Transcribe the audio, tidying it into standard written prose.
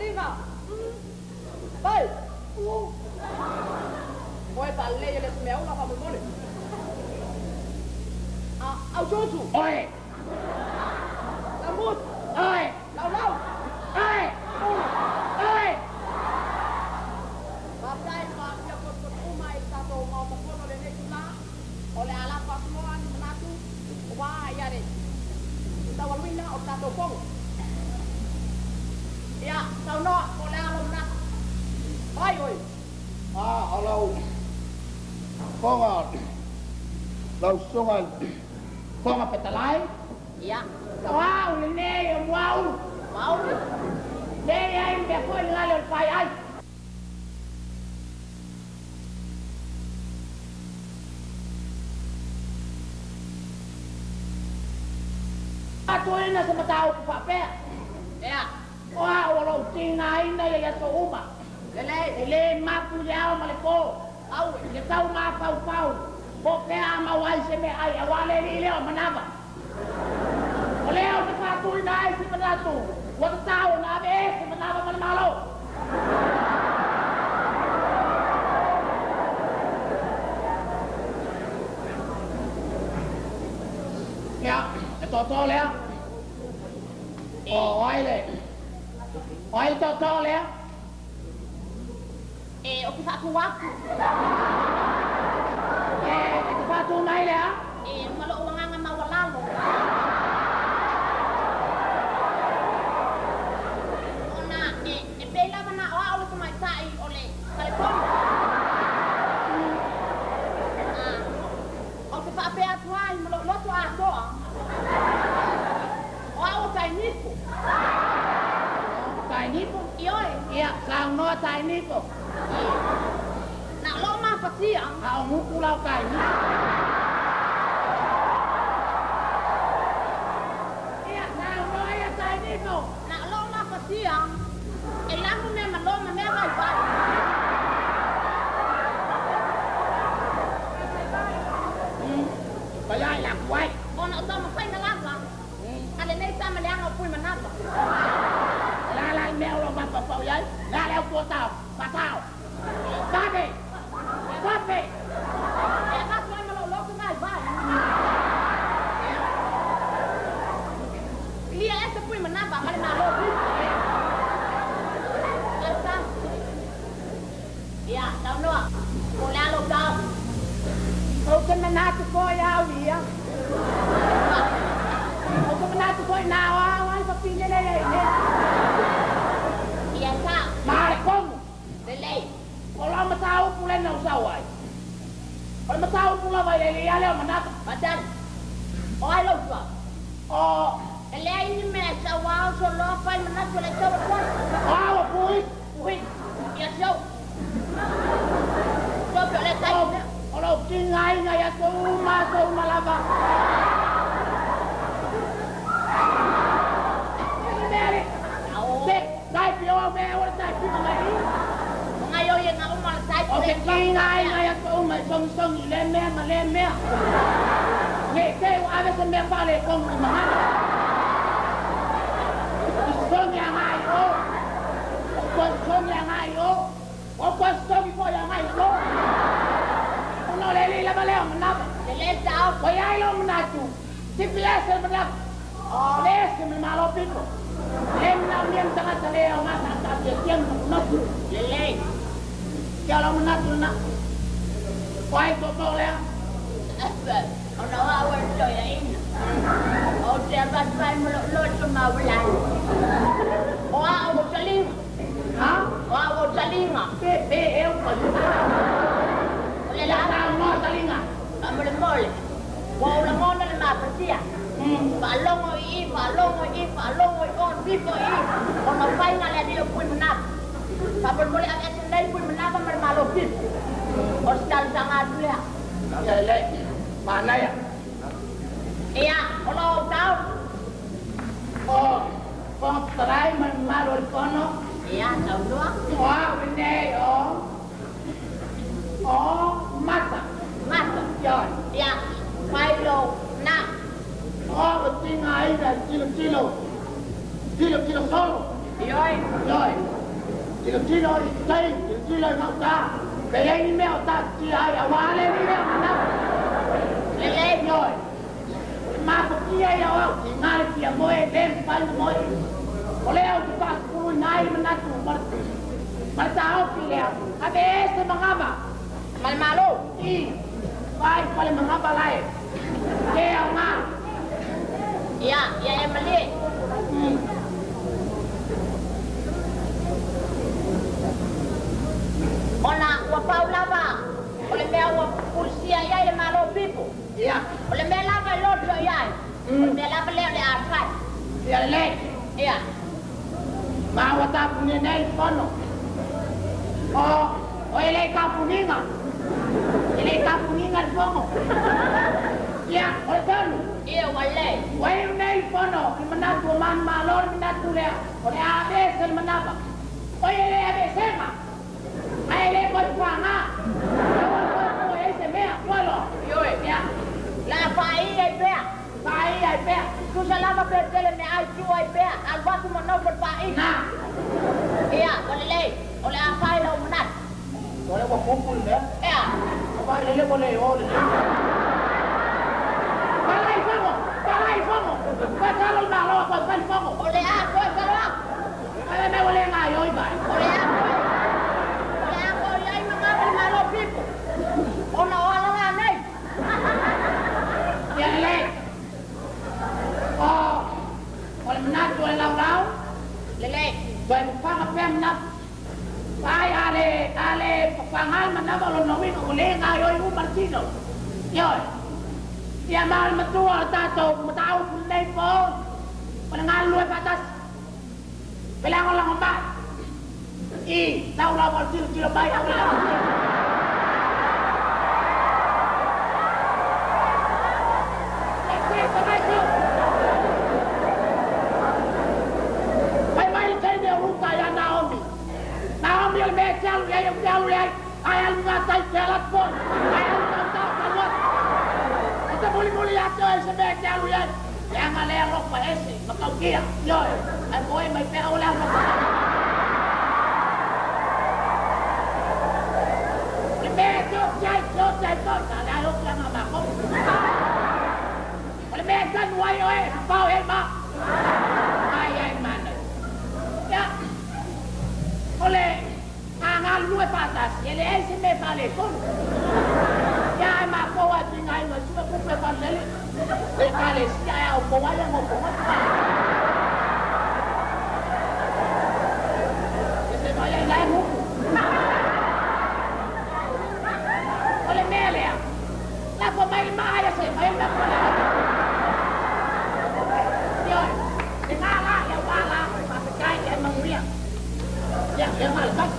Saliga. Vai. Oe faalelei e le se meaula faamolemole. Aususu. Oe. Lamutu. Oe. Laulau. Oe. Ulu. Oe. Faafetai le paafia potopoto uma i le tatou maota fono lenei tula. O le a lafo atu loa ni manatu uā ia le taualuina o le tatou fono. Ia, saunoa po o le a lou manatu. Vai oe. A o lau fofoga lau susuga i le Fofoga Fetalai. Ia. O au lenei o Muaulu. Muaulu. Leai le mea foi le gale o le fai ai. Faatuina se mataupu faapea. Ea. O au o lou tigaina ia i aso uma. Lelei. E lē mapu i le ao ma le pō. Aue. I le tau mafaufau, po o fea a maua ai se meaai, auā le alii lea o manava. O lea ou te faatuina ai se manatu, ua tatau ona aveese manava ma le Malo. Ia, le tootoo lea. O ai le, o ai le tootoo lea? E, ou te faatū atu. E, e te faatū mai le a? E, ma lo'u agaga maualalo. Ona, e, e pei lava na o a'u le tamaitai o le falefono. A, ou te faapea atu ai ma lo'u loto atoa, o a'u o Tainipo. Tainipo? Ioe. Ia, saunoa Tainipo. Na o lo'u mafatia. A o gutu la o Tainipo. Ia, saunoa ia Tainipo. Na o lo'u mafatia, e lamu mea malo ma mea vaivai. Paia i laku ai. Ona o taumafaiga lava a lenei tama leaga o Puimanava. O le a la le mea o lou mafaufau i ai? Le a le autu o tao? Faatao! Vave! Vave! E avatu ai ma lo'u loto vaivai. Lia ese Puimanava ma le Malo pito. Talosaga. Ia, saunoa, po o le a lou taofi? Ou te manatu foi au ia. Ou te manatu foi na o au ai fafine lea i inei. Ia sa'o. Ma le komu. Lelei. O lau mataupu lena ua sau ai. O le mataupu lava i le alii lea o manava. Faatali. O ai lou suafa? O. E leai ni mea e sau ao soloa fai manatu e le sau atu ai. O au o Puhi. Puhi. Ia sau. Sau pe o le tai mea. O lou tigaina i aso uma, aso uma lava. Se, taipi o au mea ua le taipiga mai i. O gaioiga uma o le taipi. O te tigaina i aso uma e sogisogi i lea mea ma lea mea. Ne i te i ua ave se mea faaletonu i magana. I sogi agai i o. Ou toe sogi agai i o. Ua ou toe sogi foi agai i lalo. Ona o le alii lava lea o manava. Lelei le taofi. Ua i ai lou manatu, sipi ese le manava. O le ese ma le Malo pito. E le manaomia ni tagata le aoga taataatiatia ma nofonofo. Lelei. Ia o lau manatu lena. O ai tootoo lea? Ona o a'u e le toeaina, ou te avatu ai ma lo'u loto maualalo. O a'u o taliga. Ha? O a'u o taliga. Pe, pe ea ua taliga? O le Ia lā. saunoa taliga. Faamolemole, ua ou lagona le mafatia. Faalogo i i, faalogo i i, faalogo i o, nifo i i, ona faiga le alii o Puimanava. Faamolemole aveese nei Puimanava ma le Malo pito. O se talosaga atu lea. Ia lelei. Manaia. Ia, o lou taofi. O Fofoga Fetalai ma le mamalu o le Fono. Ia, saunoa. O au lenei o o Mata. Mata. Ioe. Ia, fai lou na. O ua tigaina i le tilotilo, tilotilo solo. Ioe. Ioe. Tilotilo i tai, tilotilo i gauta. Pe i ai ni mea o taatitia ai auā le alii lea o manava. Lelei. Ioe. O le mafatia ia o au, tiga le fia moe, lē mafai ona moe. O lea ou te faasukuluina ai le manatu ma le ma le taofi lea, aveese magava. Ma le Malo. I, vaai fale magava lae. Le aogā. Ia, ia e malie. Ona ua pau lava o le mea ua fulisia i ai le Malo Pipo. Ia. O le mea lava e loto i ai. O le mea lava lea o le a fai. Ia lelei. Ia. Ma ua tapunia nei le fono. O, o e le i tapuniga. E le i tapuniga le fono. Ia, o le tonu. Ia ua lelei. Ua iu nei le fono i manatu o manumalo le manatu lea, o le a aveese le manava. Oi e le aveesega, ae le toe fafaga. Aua le toe fua i ai se mea. Ua iloa? Ioe. Ia. La faaia ai pea. Faaia ai pea. Tusa lava pe tele meaai tuu ai pea, alu atu ma nofo i le paaina. Na. Ia, ua lelei, o le a fai lou manatu. O lea ua pupu le mea. Ea. O vaalele ua le o lelei. Palai fogo! Palai fogo! Toe talo le Malo a toe fai le fogo. O le a toe talo atu. Ae mea ua le gaioi vai. O le a toe, o le a toe i ai magava le Malo pipo. Ona o ala la nei. Ia lelei. O, o le manatu o le laulau. Lelei. Toe fafaga pea manatu. Vaai a le, a le fafaga le manava o lona uiga ua le gaioi uma le tino. Ioe. Ia ma o le matua o le tatou mataupu lenei po, o le galulue faatasi. Felagolago mai. I lau lava o le tilotilo mai au le au. Fai mai le teine o Ruta iā Naomi. Naomi o le mea e te alu i ai ou te alu i ai, ae alu i gatai te ala atu foi, ae alu i gauta ou te alu atu. Ou te mulimuli ia te oe i se mea e te alu i ai, leaga le alofa ese ma tautia, ioe, ae moe mai pea aua le alofa. O le mea e te oti ai, te oti ai foi, na le ai oti aga a matou. O le mea e tanu ai oe, e fafao i ai ma. Ai ai manaia. Ia, o le a galulue faatasi, e leai se mea e faaletonu. Ia, ae matou lava e tigaina i sue tupe falelele le Ekalesia e aopou ai le nofonofo. E se mai ai la e nuku. O le mea lea, lafo mai le maa ia se i fai ai le mea fale. Ioe, lena la, ia ua la, faafetai, ia e manuia. Ia, ia ma le fasi.